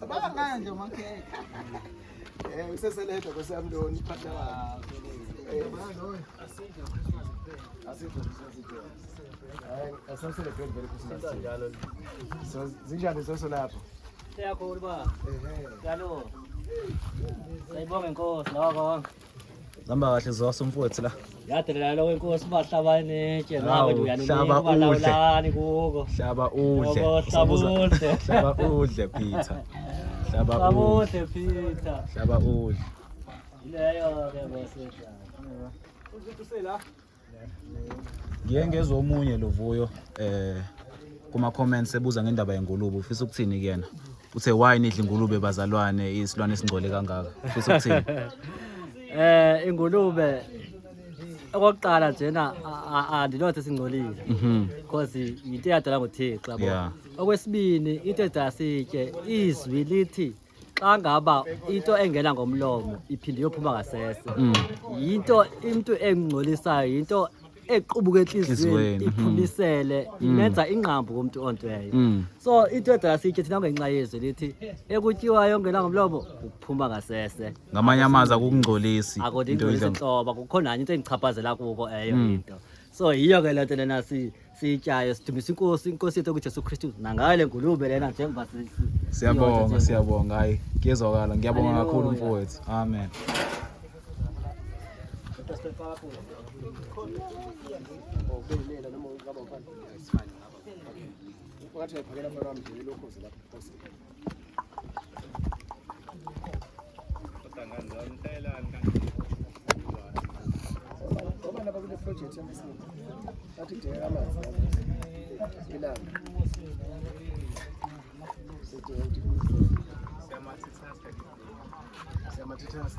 Banganje makhekhe. Eh useseledwa Nkosi yami lo partner wakhe. Eh asidle Christmas kuphela. Hayi asacelebrate very Christmas. Njalo. So zinjani zoso lapho? Siyakhulu ba. Ehe. Njalo. Sayibonga inkosi lawa konke. Zihamba kahle zoso mfowethu la. Yadelela lokho inkosi bahlaba inetshe Hawu, nawe nje uyalunika hlaba udle. balawulani kuko. Hlaba udle. Yebo, hlaba udle. Hlaba udle Peter. Hlaba Hlaba udle. udle Peter. Hlaba udle. Ileyo ke bosi. Ngiye ngezwe omunye lovuyo kuma comments ebuza ngendaba yengulube, ufisa ukuthini kuyena? Uthe why nidla ingulube bazalwane, isilwane esingcole kangaka? Ufisa ukuthini? Ingulube okokuqala njena andinothi singcolile. Because into eyadalwa nguThixo yabo. Okwesibini into edala sitye izwi lithi xa ngaba into engena ngomlomo iphinde iyophuma ngasese. Yinto into engcolisayo, yinto equbuka enhliziyweni Enhliziyweni, iphumisele imenza ingqambu kumuntu ontweyo. So into edala sitye thina ngenxa yezwi lithi ekutyiwayo ongena ngomlomo uphuma ngasese. Ngamanye amazwi akukungcolisi. Into Akundingcolisi oyidla. ntloba, kukho nanye into endichaphazela kuko eyo into. So yiyo ke le nto lena siyityayo, sidumisa inkosi, inkosi yethu kuJesu Kristu nangayo le ngulube lena njengoba Siyabonga, siyodla. siyabonga. Hayi, kuyezwakala. Ngiyabonga kakhulu Hallelujah. mfowethu. Amen. Ubelela noma ungaba mfana. It's fine. Okay. Ungathi uyayiphakela mfana wami nje lokho lapho. Nkosi. Ngoba lapha kule project yami bathi kudingeka amanzi lapha. Ilanga. Sidinga ukuthi kubuyisele. Siyamultitask.